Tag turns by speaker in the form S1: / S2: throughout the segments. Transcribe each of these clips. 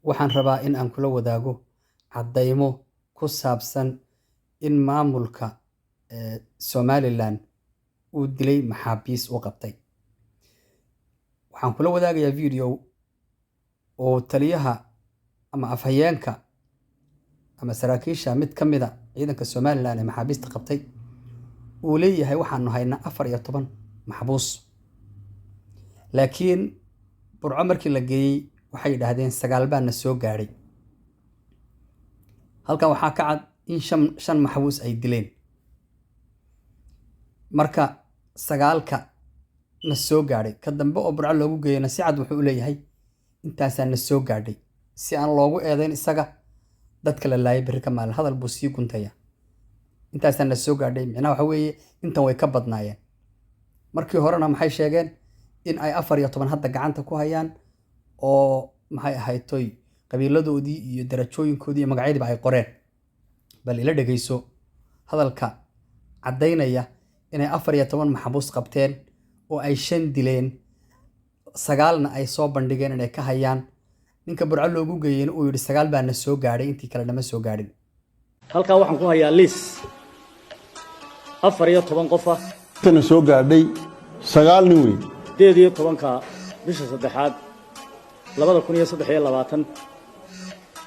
S1: Waxaan rabaa in aan kula wadaago caddaymo ku saabsan in maamulka Somaliland uu dilay maxaabiis u qabtay. Waxaan kula wadaagayaa video oo taliyaha ama afhayeenka ama saraakiisha mid ka mid a ciidanka Somaliland ee maxaabiista qabtay uu leeyahay waxaanu haynaa 14 maxbuus, laakiin Burco markii la geeyey waxay yidhaahdeen 9 baa na soo gaadhay. Halkan waxaa ka cad in shan maxbuus ay dileen. Marka 9-ka na soo gaadhay ka dambe oo Burco loogu geeyana si cad wuxuu u leeyahay intaasaa na soo gaadhay, si aan loogu eedayn isaga dadka la laayay berri ka maalin. Hadal buu sii guntaya, intaasaa na soo gaadhay, micnaha waxa weeye intan way ka badnaayeen. Markii horena maxay sheegeen? In ay 14 hadda gacanta ku hayaan oo maxay ahayd toy qabiiladoodii iyo darajooyinkoodii iyo magacyadiiba ay qoreen. Bal ila dhegeyso hadalka caddaynaya inay 14 maxbuus qabteen oo ay 5 dileen, 9-na ay soo bandhigeen inay ka hayaan. Ninka Burco loogu geeyeyna uu yidhi 9 baa na soo gaadhay, intii kale nama soo gaadhin.
S2: Halkaa waxaan ku hayaa liis 14 qof ah.
S3: Intana soo gaadhay 9 nin wey.
S2: 18-ka bisha saddexaad 2023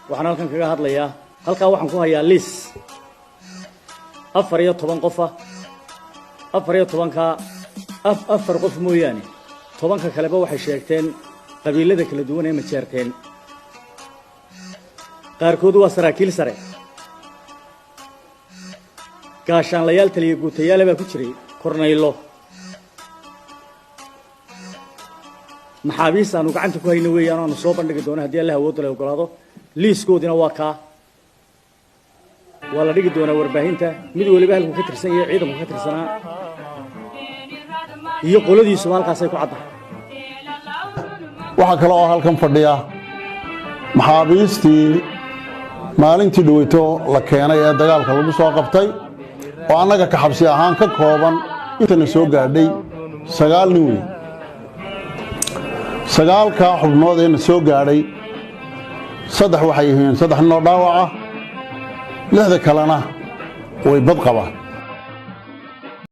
S2: waxaan halkan kaga hadlayaa. Halkaa waxaan ku hayaa liis 14 qof ah. 14-ka 4 qof mooyaane 10-ka kaleba waxay sheegteen qabiilada kala duwan ee majeerteen. Qaarkood waa saraakiil sare, gaashaanlayaal, taliya guutayaale baa ku jiray, kornaylo. Maxaabiis aanu gacanta ku hayno weeyaan aanu soo bandhigi doono haddii Allah awoodda la ogolaado. Liiskoodina waa kaa, waa la dhigi doonaa warbaahinta. Mid waliba halkuu ka tirsan yahay, ciidanku ka tirsanaa iyo qoladiisuba halkaasay ku caddahay.
S3: Waxaa kale oo halkan fadhiya maxaabiistii maalintii dhaweyto la keenay ee dagaalka lagu soo qabtay oo annaga ka xabsi ahaan ka kooban. Intana soo gaadhay 9 nin wey. 9-kaa xubnood ee na soo gaadhay 3 waxay yihiin 3 ninoo dhaawaca, 6-da kalena way bad qabaan.